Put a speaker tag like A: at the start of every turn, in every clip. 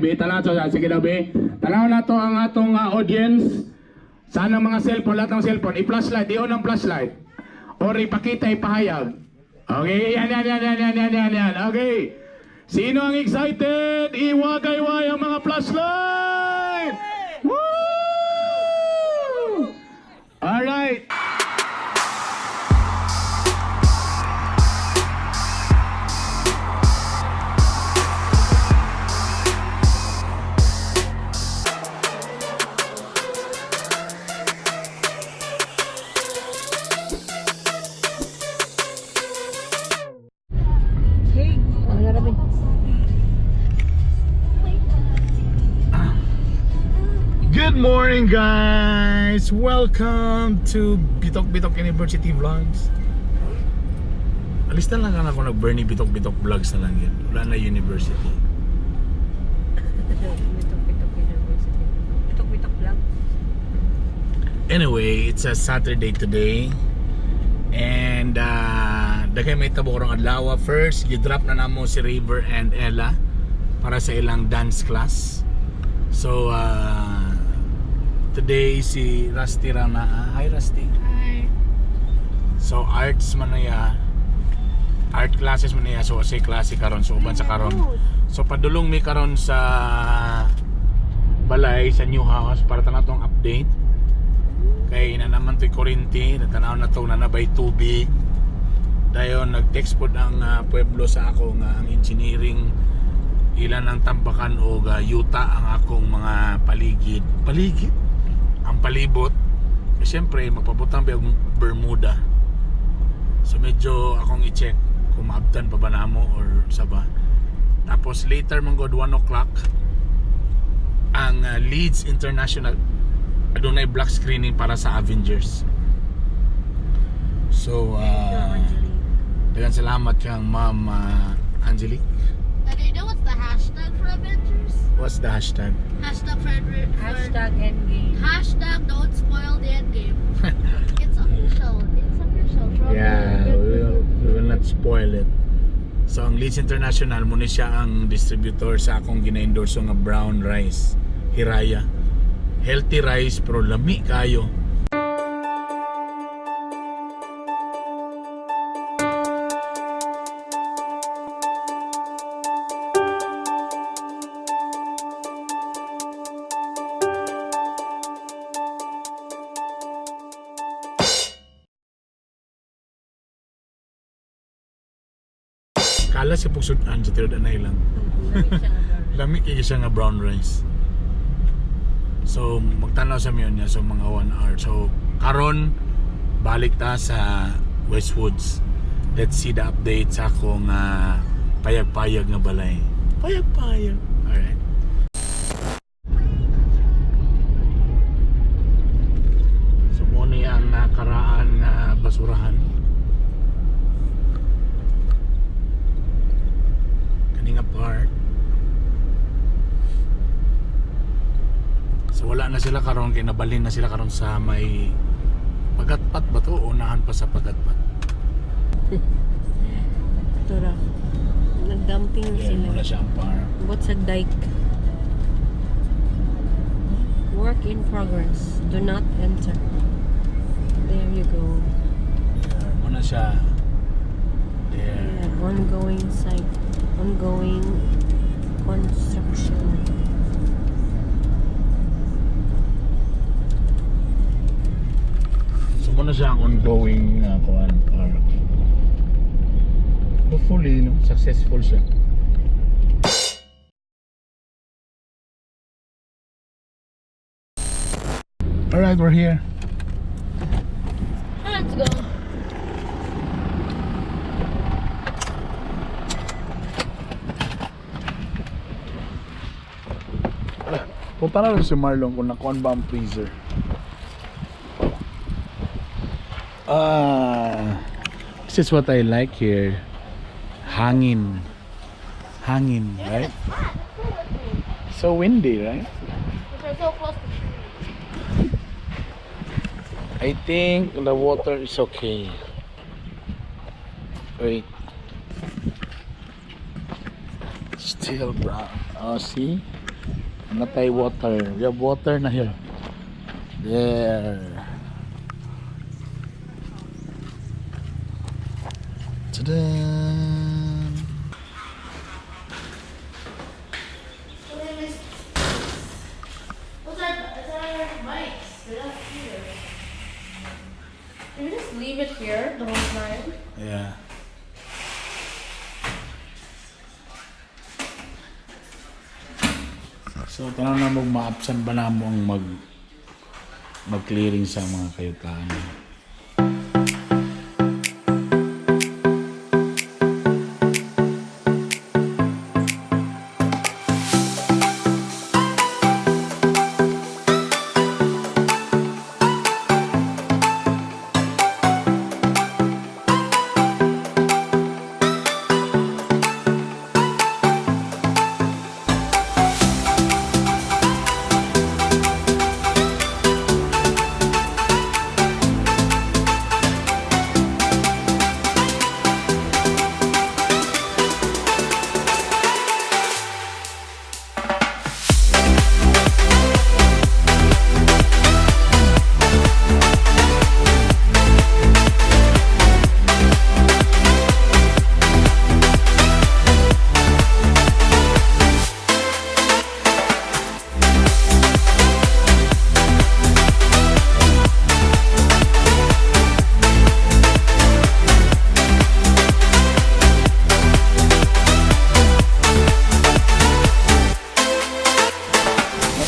A: be. Tanaw to, sige daw, be. Tanaw na to ang atong audience. Sana mga cellphone, lahat ng cellphone, i-flashlight, i-on ang flashlight. Or ipakita, ipahayag. Okay, yan, yan, yan, yan, yan, yan, yan, yan. Okay. Sino ang excited? Iwagayway ang mga flashlight! Woo! Alright.
B: Hey, ano na?
A: Good morning, guys! Welcome to Bitok Bitok University Vlogs. Alis na lang ako nag Bernie Bitok Bitok Vlogs na lang yun. Wala na university.
B: Bitok Bitok University. Bitok Bitok Vlog.
A: Anyway, it's a Saturday today. And daghay may tabo karong adlaw. First, gi-drop na namo si River and Ella para sa ilang dance class. So, today si Rusty Rana. Hi, Rusty.
C: Hi.
A: So arts man na ya. Art classes man niya, so say klase karon, so uban sa karon. So padulong mi karon sa balay sa new house para tanaw tong update. Kay na naman to'y kuryente, natanaw na to na nabay tubig. Dayon nag-text pod ang pueblo sa ako nga ang engineering ilan ang tambakan og yuta ang akong mga paligid. Paligid? Ang palibot. Eh, siyempre, magpabutang ba og Bermuda. So medyo akong i-check kung maabtan pa ba namo or sa ba. Tapos later man god 1 o'clock ang Leeds International adunay black screening para sa Avengers. So daghang salamat kang Ma'am Angelique.
C: And you know what's the hashtag for Avengers?
A: What's the hashtag?
C: Hashtag for
B: #Endgame.
C: #Don'tSpoilTheEndgame. It's official. It's official. From
A: Yeah, we will not spoil it. So ang Leeds International mo ni siya ang distributor sa akong gina-endorse nga brown rice, Hiraya. Healthy rice pero lami kayo. Kala siya pugsudan sa tinud anay lang. Lami kay siya nga brown rice. So magtanaw sa miyon niya, so mga 1 hour. So karon balik ta sa Westwoods. Let's see the update sa akong payag-payag nga balay. Payag-payag. Alright. So mo ni ang nakaraan nga basurahan. Kani nga part. So wala na sila karon kay nabalhin na sila karon sa may Pagatpat ba to? Unahan pa sa Pagatpat.
B: Ito ra. Nagdumping na
A: Yeah,
B: sila.
A: wala siya ang park.
B: What's a dike? Work in progress. Do not enter. There you go.
A: There, muna siya. There.
B: Yeah, ongoing site. Ongoing construction.
A: So muna siya ang ongoing kuan park. Hopefully, no, successful siya. Alright, we're here.
C: Let's go.
A: Punta na rin si Marlon kung nakuan ba ang freezer. Ah, this is what I like here. Hangin. Hangin, right? So windy, right?
C: We're so close to trees.
A: I think the water is okay. Wait. Still brown. Oh, see? Naa tay water. We have water na here. There. Ta-da!
C: It's our mics. They're not here. Can we just leave it here the whole time?
A: Yeah. So, tanaw na mo, maapsan ba na mo ang mag-clearing sa mga kayutaan?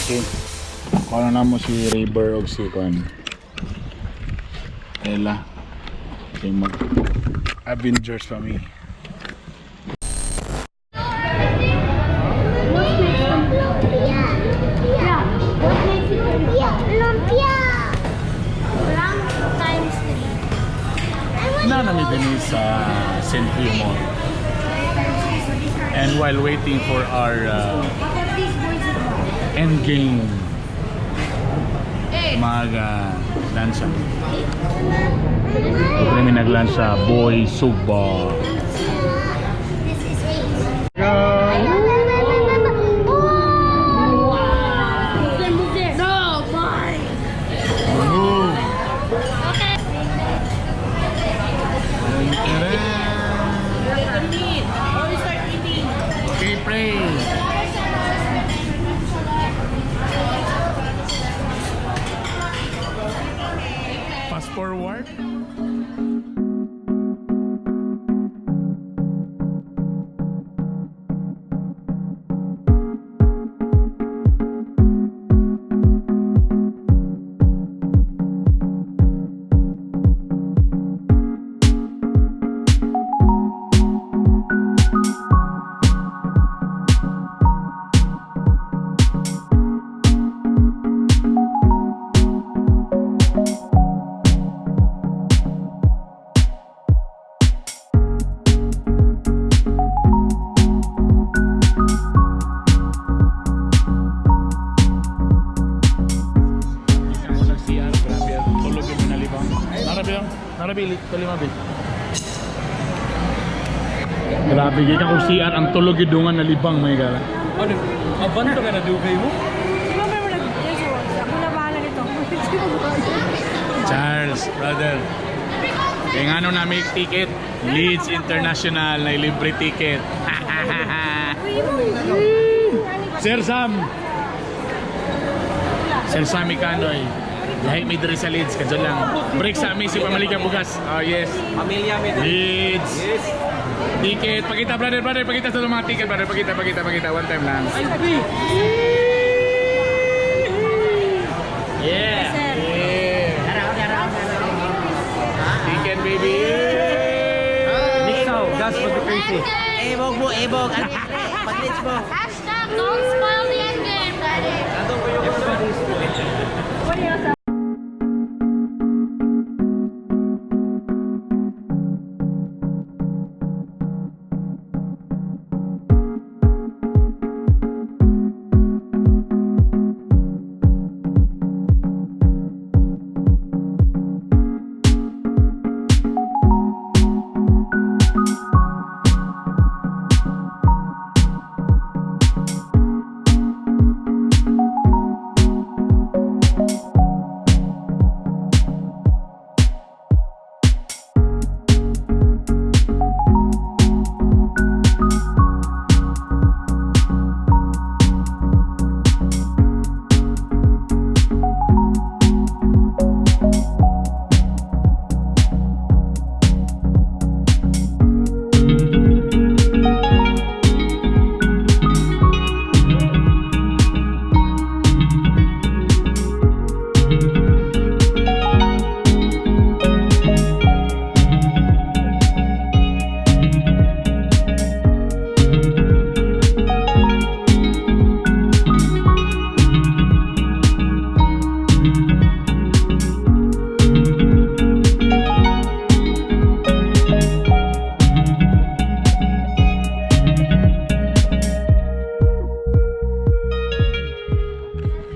A: Okay. Kuha na mo si River og si Kon. Ella. Kay mag Avengers pa mi.
D: Lumpia. What makes it lumpia? Lumpia. Round times three.
A: Na nami din sa Century Mall. And while waiting for our endgame mag lunch. Ito kami nag-lunch sa Boy Sugba.
D: This is eight.
A: Go!
D: Wow.
C: Then move there. No, mine.
A: Move!
C: Okay. Oh, we start eating.
A: Okay, pray! Fast forward. Ako nag-CR, grabe ang tulog yung nalibang. Narabi lang, narabi, tuloy mabi. Grabe, gikan ko CR, ang tulog yung dungan nalibang may gala.
E: Ano? Abanto ka na dugay mo?
B: Si Mama mo nag Ako na bahala nito.
A: Charles, brother. Kaya nga nung namin ticket, Leeds International na libre ticket. Sir Sam. Sir Sammy Canoy. Lahi mi diri sa Leeds kadyo lang. Break sa amin si pamalikan bugas. Oh yes.
E: Pamilya mi.
A: Leeds.
E: Yes.
A: Ticket. Pakita brother, brother, pakita sa mga ticket brother, pakita, pakita, pakita. One time lang. Yeah. Yeah. Ticket baby.
E: Nixaw, gas pag crazy.
F: Ebog mo, ebog. Ano yun? Pag-reach mo.
C: #Don'tSpoilTheEndgame, Daddy.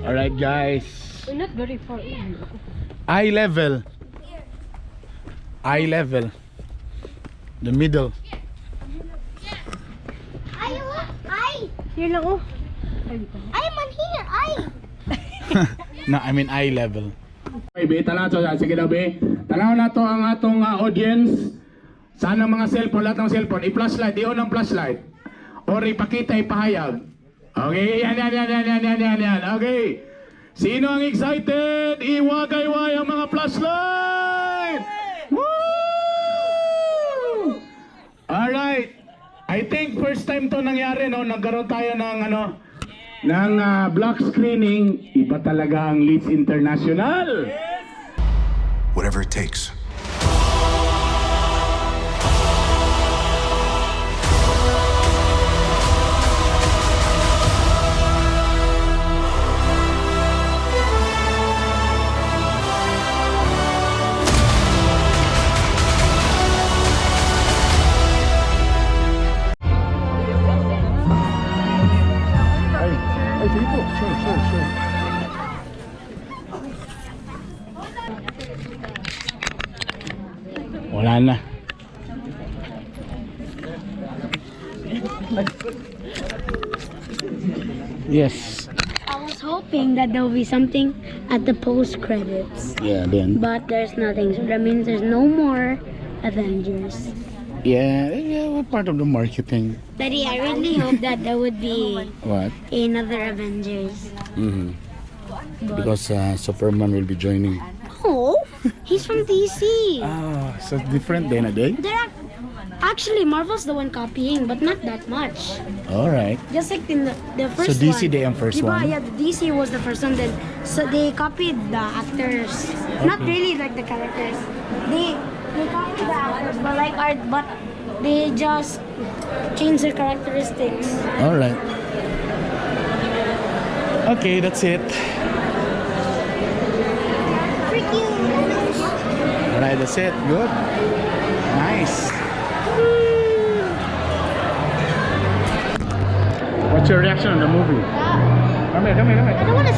A: Alright, guys.
B: We're not very far in.
A: Eye level. Eye level. The middle.
D: Ay, ay.
B: Here lang oh.
D: Ay, man here. Ay.
A: No, I mean eye level. Okay, be, tanaw to. Sige daw, be. Tanaw na to ang atong audience. Sana mga cellphone, lahat ng cellphone. I-flashlight, i-on ang flashlight. Or ipakita, ipahayag. Okay, yan, yan, yan, yan, yan, yan, yan, yan. Okay. Sino ang excited? Iwagayway ang mga flashlight! Woo! Alright. I think first time to nangyari, no? Nagkaroon tayo ng ano, ng block screening. Iba talaga ang Leeds International.
G: Whatever it takes.
A: Ay, ay, sige po. Sure. Wala na. Yes.
D: I was hoping that there will be something at the post credits,
A: Yeah, then.
D: but there's nothing. So that means there's no more Avengers.
A: Yeah, what part of the marketing?
D: Daddy, I really hope that there would be
A: What?
D: another Avengers.
A: Because Superman will be joining.
D: Oh, he's from DC.
A: Ah, so different then a day?
D: They're actually Marvel's the one copying, but not that much.
A: All right.
D: Just like in the first
A: So DC
D: one.
A: day ang first
D: Diba?
A: one?
D: Yeah, the DC was the first one. Then so they copied the actors. Not really like the characters. They copied the actors, but like art, but they just changed their characteristics.
A: All right. Okay, that's it.
D: Freaking
A: All right, that's it. Good. Nice. What's your reaction on the movie? Come here, come here, come
D: I
A: here.
D: don't want to